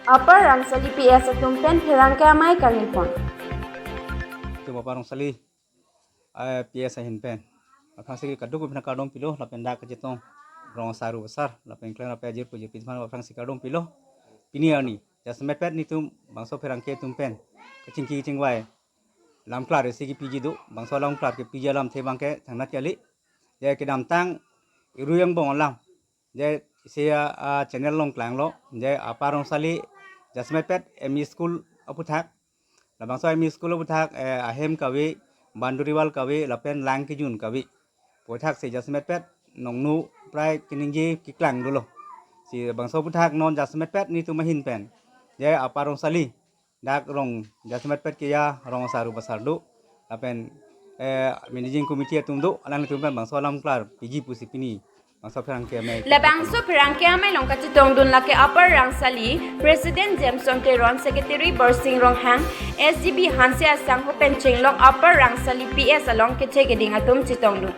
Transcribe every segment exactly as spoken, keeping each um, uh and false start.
Upper Rangsali P S atum pen pherangke amei kangni pon. Itum Upper Rangsali, eh, P S ahin pen aphrangsi kadokave aphan kardom pilo, lapen dak kachetong rong asar ru asar, lapen klemrap ajirpo jirpi aphan aphrangsi kardom pilo. Pini arni jasemet pet netum bangso pherangke atum pen kachingki kachingvai lamklar isi kepiji do, bangso lamklar kepiji alamthe abangke thangnat kali. Je kedamtang Irui angbong alam, je isi a, a channel along klanglo, je Upper Rangsali jasemet pet M E school aputhak, labangso M E school aputhak, eh, ahem kave, boundary wall kave, lapen lang kejun kave aputhak si jasemet pet nongno prai keningje keklang dolo. Si bangso aputhak non jasemet pet netum ahin pen, je Upper Rangsali, dak rong jasemet pet keya rong asar ru asar do, lapen, eh, managing committee atum do, alanglitum pen bangso alamklar piji pusi pini bangso pherangke amei. Labangso pherangke amei along kachetongdun lake Upper Rangsali President Jameson Teron, Secretary Borsing Ronghang, S G B Hanse asangho pen chenglok Upper Rangsali P S along keche keding atum chetongdun.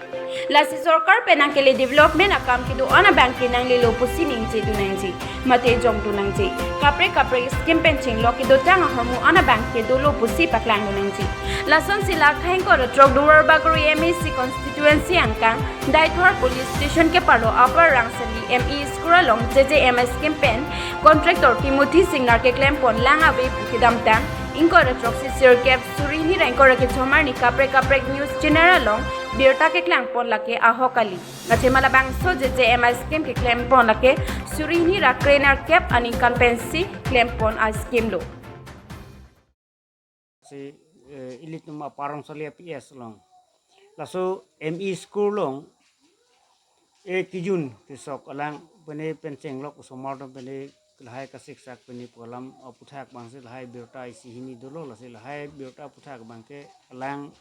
Lasi sorkar pen nangkele development akam kedo-an abangke nanglelo pusi ningjedun nangji, mate jongdun nangji. Kaprek kaprek scheme pen chenglok kedotang ahormu an abangke dolo pusi paklangdun nangji. Lasonsi la khaingko ra throk Duarbagori M A C constituency angkang Deithor police station keparlo Upper Rangsali M E school along J J M I scheme pen contractor Timothy Singnar keklem pon lang ave pu kedamtang ingkoi ra throksi sirkep suri hini ra ingkoi ra kethom arni kaprek kaprek news channel along birta keklang pon lake ahok kali. Kachema labangso J J M I scheme keklem pon lake suri hini ra krenerkep aningkan pensi klem pon a-scheme lo. Si, eh, ilitum Upper Rangsali P S along, laso M E school along, eh, kejun kesok alang pene pen chenglok osomar atum pene lahai kasiksak pene pu alam aputhak abangsi lahai birta isi hini dolo, lasi lahai birta aputhak abangke alang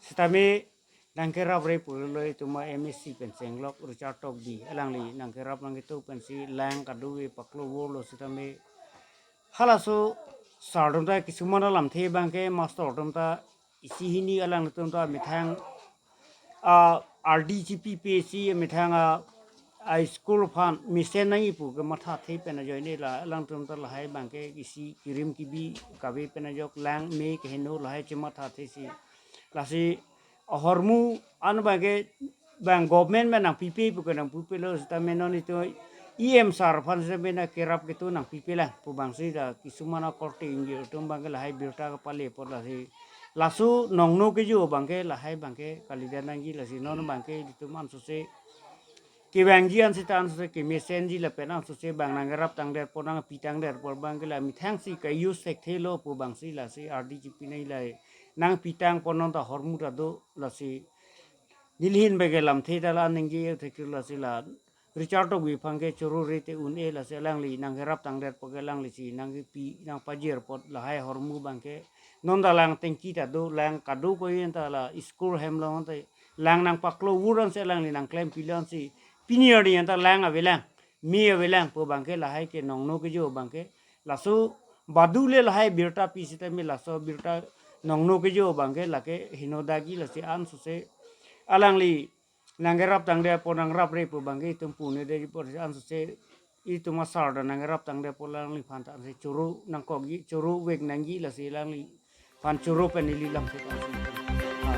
sitame nangkerapre pulo itum a M A C pen chenglok Richard Tokbi, alangli nangkerap nangketok pensi lang kadokave paklo vorlo sitame halaso sar atum ta kisuman alamthe abangke master atum ta isi hini alanglitum ta methang a R D G P P C methang a, a school aphan mesen nangji pu kemathathe pen ajoine la alangtum ta lahai abangke isi kirim kibi kave pen ajok lang me keheno lahai chemathathe si, lasi ahormu an abangke bang government pen nangpipe pu ke nangpipelo sitame non itum E M sar aphan sitame nangkerap ketok nangpipelang pu abangsi la kisuman akorte ingjir atum abangke lahai birta kepale apot lasi laso nongno kejo abangke lahai abangke kalidet nangji, lasi non abangke itum ansose kevangji ansita ansose kemesenji lapen ansose bang nangkerap tangdet apot nangpi tangdet apot abangke la methangsi ka-use thekthelo pu abangsi lasi R D G P nai lai nangpi tang pon non ta ahormu ta do, lasi neli ahin abangke lamthe ta la ningje thekir, lasi la Richard Tokbi aphan ke choro rete un-e, lasi alangli nangkerap tangdet apot ke alanglisi nangkepi nangpajir apot lahai ahormu abangke non ta lang tengki ta do, lang kadokave anta la school hem along anta lang nangpaklo vor ansi alangli nangklem pilon si pini arni anta lang avelang, me avelang pu abangke lahai ke nongno kejo abangke laso badu le lahai birta pi sitame laso birta nongno kejo abangke lake henodak ji, lasi ansose alangli nangkerap tangdet apot nangrapre pu abangke itum pune de ji apot ansose itum asar ta nangkerap tangdet apot alangliphan ta ansi choro nangkokji, choro vek nangji, lasi alangliphan choro pen neli lamthe ta ansi. Ah.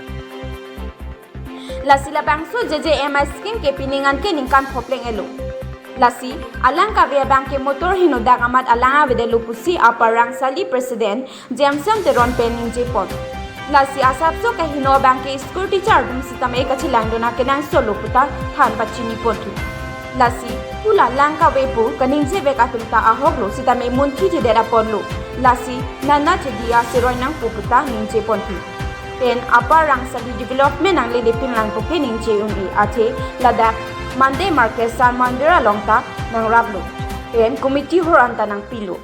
Lasi labangso J J M I scheme ke pining anke ningkan phopleng elo. Lasi alang kave abangke motor henodak amat alang avedetlo pusi Upper Rangsali President Jameson Teron pen ningje pon. Lasi asapso kaheno abangke school teacher atum sitame kachelangdun akenangsot lo puta than pachini ponthu. Lasi pu la lang kave pu kaningje vek atum ta ahok lo sitame munthi jedet apot lo. Lasi nana chedi aseroi nangpo puta ningje ponthu. Pen Upper Rangsali development nanglele pinlang pu ke ningje un-e, athe ladak Monday market San Mandir along ta nangraplo. Pen committee hor anta nangpilo.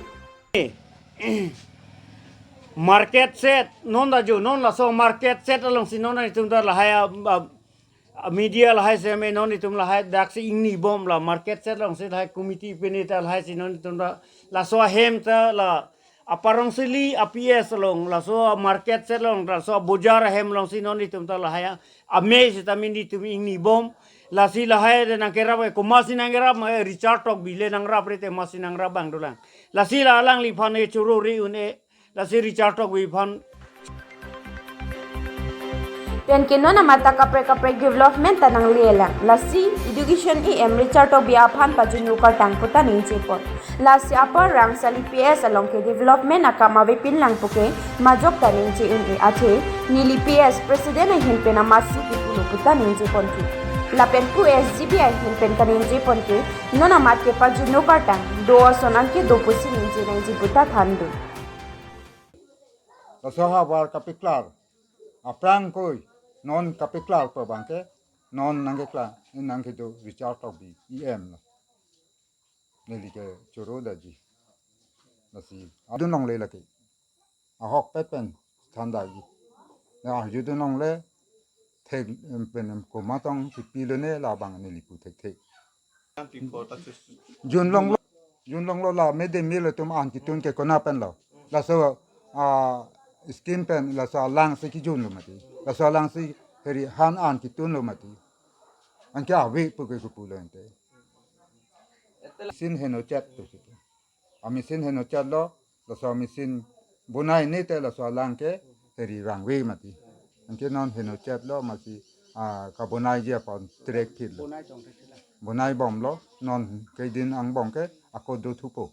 Market shed, non ta jo, non laso market shed alongsi non itum ta lahai a, a, a media lahai sitame non itum lahai daksi ingni bom la market shed alongsi lahai committee pini ta lahai si non itum ta laso ahem ta la Upper Rangsali a P S along, laso market shed along, laso bojar ahem alongsi non itum ta lahai a, amei sitame netum ingni bom, Lasi lahai de nangkerap, eh, komatsi nangkerap ma, eh, Richard Tokbi le nangrap rete masi nangrap abang dolang. Lasi la alangliphan, eh, choro ri un-e. Lasi Richard Tokbi aphan. Pen ke non amat ta kaprek kaprek development ta nanglelang. Lasi Education E M Richard Tokbi aphan pajutno kartang puta ningjepon. Lasi Upper Rangsali P S along ke development akam avepin lang puke majok ta ningje un-e, athe neli P S president ahin pen amatsi kipulo puta ningjeponthu. Lapen pu S G B ahin pen kaningjeponke non amat ke pajutno kartang do ason anke do pusi ningje nangji puta thandun. Laso havar kapeklar, aphrang koi, non kapeklar pu abangke, non nangkeklang, nangkedo Richard Tokbi E M lo. Neli ke choro daji. Lasi, adun longle lake. Ahokpet pen than daji. Na, ajudun longle, thek, em, pen, em, komat tong pipilone labang neli pu thekthe. Jun longlo, jun longlo la midday meal atum an kitun ke kona pen lo. Laso, ah, scheme pen laso alangsi kijunlo mati. Laso alangsi heri han an kitunlo mati. Anke ave puke kepulo ente. Machine henochet tu situ. A machine henochetlo, laso machine bonai nite laso alang ke heri vangve mati. Anke non henochetlo masi, ah, kabonaiji apon trek phitlo. Bonai bomlo, non kedin angbong ke ako dothupo.